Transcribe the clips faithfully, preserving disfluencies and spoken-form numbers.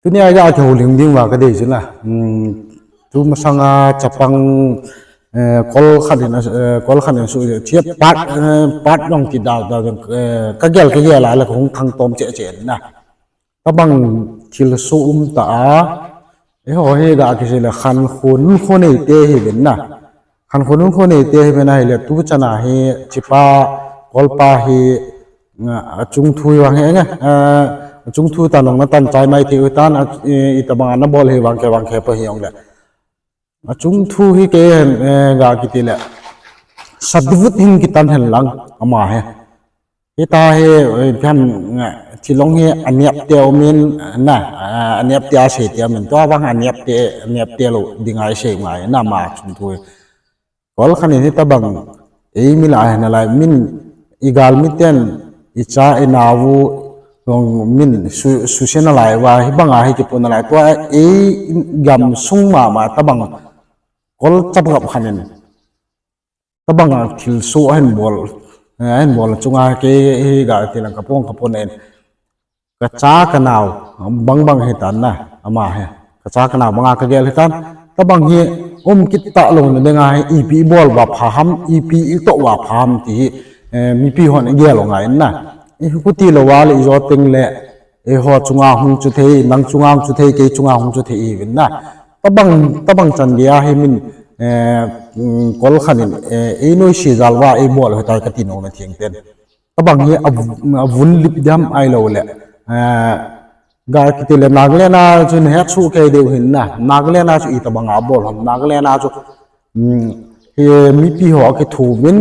Tunia ga kihoulim ding uva kadei chu na. Hmm, tu masanga chapang, eh, kol khat in, eh, kol khat in su, chia part, eh, part jong kidau dau, eh, kagel, kagel a le kahung thangtom cheh cheh na. Tabang thilsoh um ta a, eiho hi ga kisei le khankho nunkho neite hiuvin na. Khankho nunkho neite hiuvin ahile tu chana hi chipa, kolpa hi, a, achung thu hi vang hi nga, a, achung thu ta nong na tan chai mai thei u tan, a, i, itabang ana bol hi vang kei vang kei pa hijongle. Achung thu hi kei hen, eh, ga kiti le. Sadvut hin kitan hen lang ama hi. Hita hi, eh, phian, eh, thilong hi anepte umin, na, ah, anepte asei te umin. Tua vang anepte, anepte lou dinga isei ngai, na ama achung thu hi. Kol khat in hitabang, eimi lah a hi nalai, min igalmi ten, icha inau, jong min su, suse nalai uva, hibanga hi kipu nalai. Tua ei gamsung mama tabang, kol chapang khat in. Tabanga thilsoh ahin bol, eh, ahin bol chunga kei hi ga ti lang kapon, kapon in. Kacha kanao, bang bang hitan na, ama hi. Kacha kanao banga kagel hitan, tabang hi um kit talouna dinga hi, ipi ibol uva pha ham, ipi itoh uva pha ham ti hi, eh, mipi hon igel u ngai na. Ihuti lou uva le ijo teng le, eiho chunga hung chu thei, nang chunga hung chu thei, kei chunga hung chu thei ihiuvin na. Tabang, tabang chan geiya hi min, eh, mm, kol khat in, eh, einoise jal uva eibol u hitai kati nom e thengten. Tabang hi a, avun lip diam ahilou le. Eh, ga kiti le Nagaland a chu nahet soh kei diu hin na. Nagaland a chu itabanga bol ham. Nagaland a chu, mm, hi mipi ho akithumin,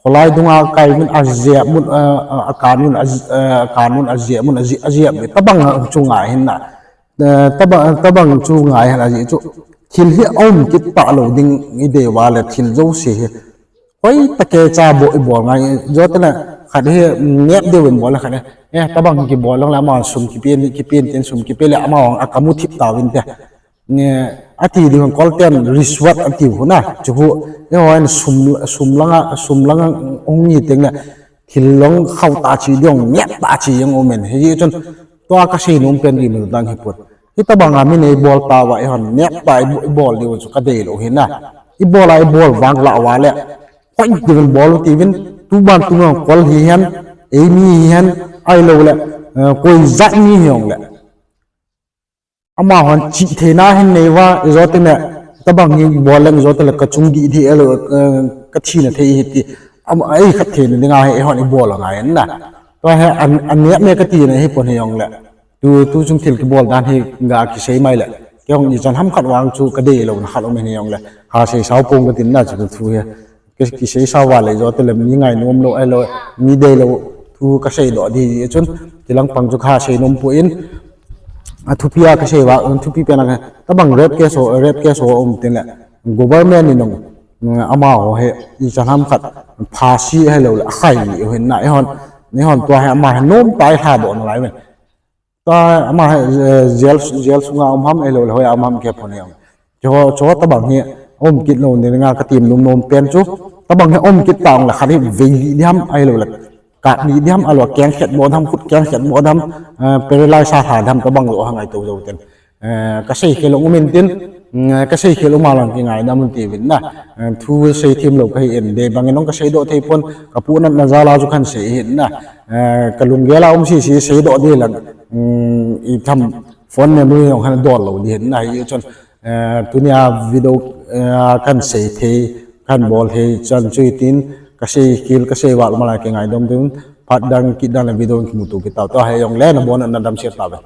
kholai dunga kaivin ajep mun, eh, eh, akan mun, a, eh, akan mun ajep mun, aji, ajep mun. Tabang chu ngai hin na. Eh, tabang, tabang chu ngai hin aji chu. Thil hi aum kit talou ding idei uva le thil jouse hi. Hoitah a kicha bol, ibol ngai, jotena khat hi, nep diuvin bol le khat hi. Eh, tabang kibol long le ama sum kipen, kipen tin sum kipe le ama hung akamu thip tauvin te. Ne, ati diuvin kol ten rishwat ati u na. Chu hu, eiho hin sum, sum langa, sum langa hung hi teng le. Thil long khauh tah chi diu, nep tah chi jong umin. Hichun, tua kasei nom pen ri mu dang hi put. Hitabanga min eibol tauva, eihon nep tah a ibol diu chu kadei lou hi na. Ibol a ibol vang lah uva le. Koi tivin bol u tivin, tuban tunga kol hihen, eimi hihen, ahilou le, eh, koi jat mi hijongle. Amahon chihtheina hin nei uva, ijo teng le, tabang hi bol leng ijo teng le kachung dih thei ahilou, eh, kathina thei hi ti. Ama, eikhat theina dinga hi, eihon ibol angai na. Tua hi, an, an nep me kati na hi pon hijongle. Tu, tu chung thil kibol dan hi ga kisei mai le. Kei hung ichan ham khat vang chu kadei louna khat um in hijongle. Hasei sao pong katin na chu thu hi. Ki, kisei sao uva le ijo teng le mi ngainom lou ahilou, mi deilou thu kasei doh di chun, tilang pang chu kasei nom pon, athupi a kasei uva, thupi pen a ka, tabang rape case ho, rape case ho um teng le, government in jong, amaho hi, ichan ham khat, phasi ahilou le, akhai u hin na, eihon, eihon tua hi ama hi nomtah a ilha doh nalai uvin. Tua ama hi, eh, jail, jail sunga um ham, ahilou le, hoiya um ham kei pon e. Chu, chu tabang hi, um kit lou ding nga katim nom nom pen chu. Tabang hi um kit tang le khat hi vei li diham, ahilou le. Kat li diham, ahilou, keng khet mo diham, khut keng khet mo diham, eh, paralyze a lha diham, tabang lou ha ngai tou jou ten. Eh, kasei khel um in tin, mm, kasei khel um a lang kingaidam un tiuvin na. Eh, thu sei thim lou kahi in, dei bang in jong kasei doh thei pon, kapu natna jal a chu kahin sei hin na. Eh, kalunggel a um sisi sei doh di lang, mm, itham phone memory jong kahin dol lou di hin na. Hichun, eh, tunia video, eh, kahin sei thei, kahin bol thei, chan chu hitin, kasei khel, kasei val um a lang kingaidam un, phat dang kit dang le video kimuto kit tau. Tua hi jongle nabon na damsel tauve.